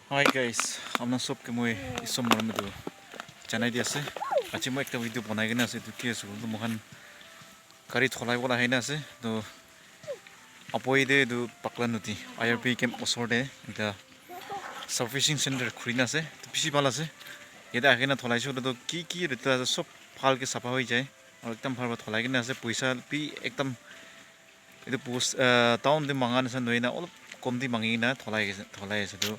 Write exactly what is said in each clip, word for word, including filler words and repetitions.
Hi guys, apna sob ke moi isom morom etu janai di ase. Aji moi ekta video banai kena ase, etu ki ase koile tu moikhan gari tholai bola ahina ase. To apoi te etu Pakla Nodi I R P camp osor te ekta servicing center khuli na ase. To bishi bhal ase. Yate ahina tholai se koile to ki ki reta ase sob bhal ke sapha hoi jai. Aru ekdam bhal para tholai kena ase. Poisa bi ekdam etu post, ah, town te manga nisina nohoi na olop kom te mangi kena tholai ase, tholai ase. To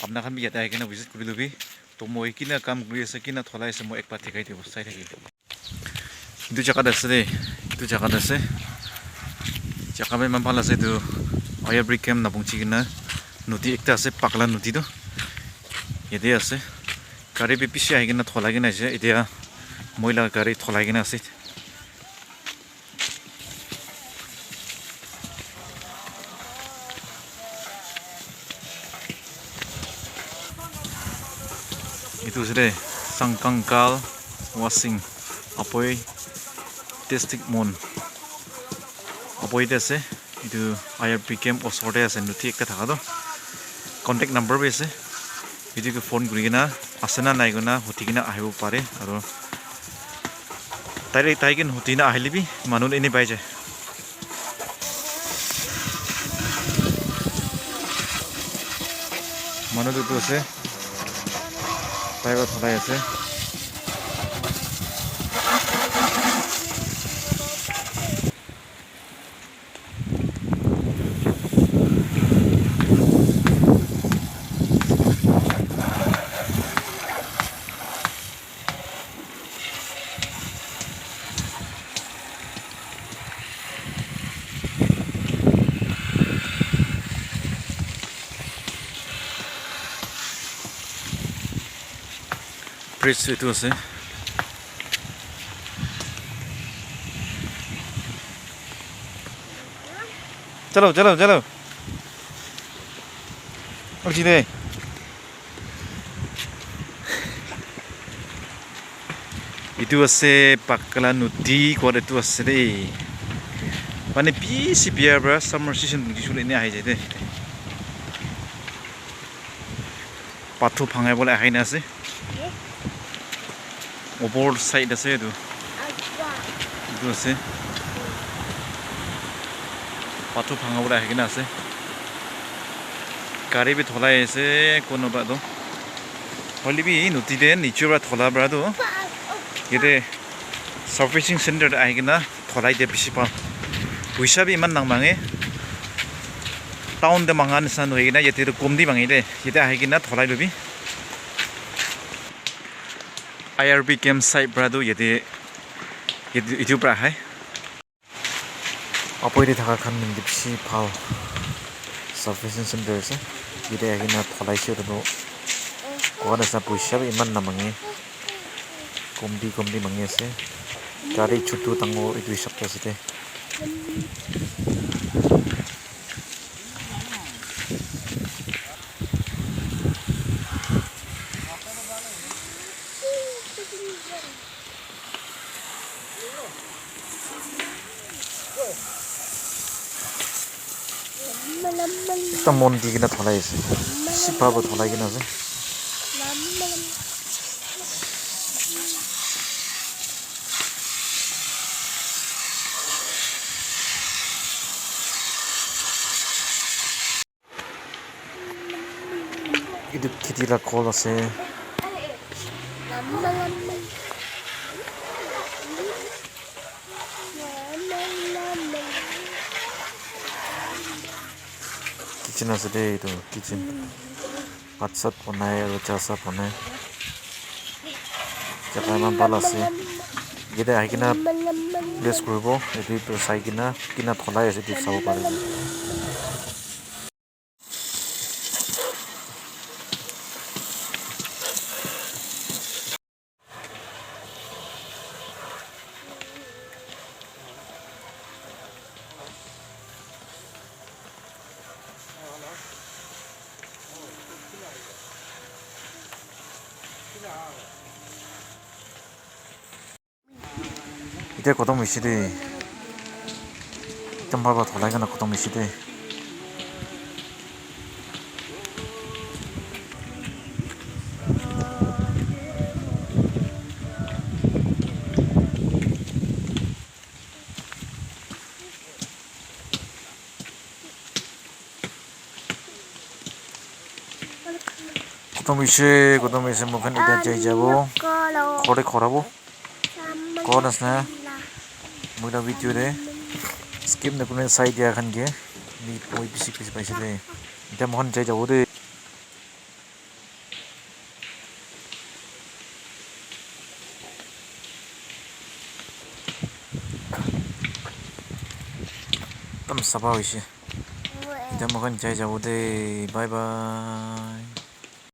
apna khan bi yate ahi kena visit kuri lobi. To moi kina kam kuri ase, kina tholai ase, moi ekbar dikhai dibo, sai thaki. Etu jaga te ase de, etu jaga te ase. Jaga bi eman bhal ase etu. I R P camp na pungchi kena nodi ekta ase, Pakla Nodi to. Yate ase. Gari bi bishi ahi kena tholai kena ase. Etia moi la gari tholai kena ase. Etu ase de, Sangkangkal Wasing, Apoi District Mon. Apoi te ase, etu I R P camp osor te ase, nodi ekta thaka to. Contact number bi ase. Etu ke phone kuri kena ase na nai koina huthi kena ahibo pare. Aru tai, tai ken huthi kena ahile bi manu eni pai jai. Manu tu tu ase. Tai para tholai ase. Bridge etu ase. Chalo, chalo, chalo. Ulti de. Etu ase Pakla Nodi kua etu ase de. Mane bishi biya para summer season nodi shuru ene ahi jai de. Pathor bhangai bole ahina ase. Opor side ase etu. Etu ase. Pathor bhanga bole ahi kena ase. Gari bi tholai ase kunuba toh. Hoile bi nodi te niche para thola para toh. Yate servicing center te ahi kena tholai dia bishi bhal. Poisa bi eman namange. Town te manga nisina nohoi kena yate toh kom te mangi de. Yate ahi kena tholai lobi. I R P camp side para toh yate, yate etu para ahai. Apoi te thaka khan bishi bhal servicing center ase. Yate ahi kena tholai se toh kua nisina poisa bi eman namange. Kom te, kom te mangi ase. Gari chutu dangor etu hisab te ase de. Ekta mon di kena tholai ase. Bishi bhal para tholai kena ase. Etu kheti la ghor ase. Kitchen ase de etu kitchen. Bhat sat banai aru cha sa banai. Jaga eman bhal ase. Yate ahi kena place kuribo. Etu sai kena kina tholai ase etu sabo paribo. Etiya khotom hoise de. Ekdum bhal para dholai kena khotom hoise de. Kotom hoise, kotom hoise, moikhan etia jai jabo. Ghor te khorabo. Kon ase na? Moi la video te skip na kurina sai dia khan ke. Moi bishi khushi paise de. Etia moikhan jai jabo de. Ekdum sapha hoise. Etia moikhan jai jabo de. Bye bye.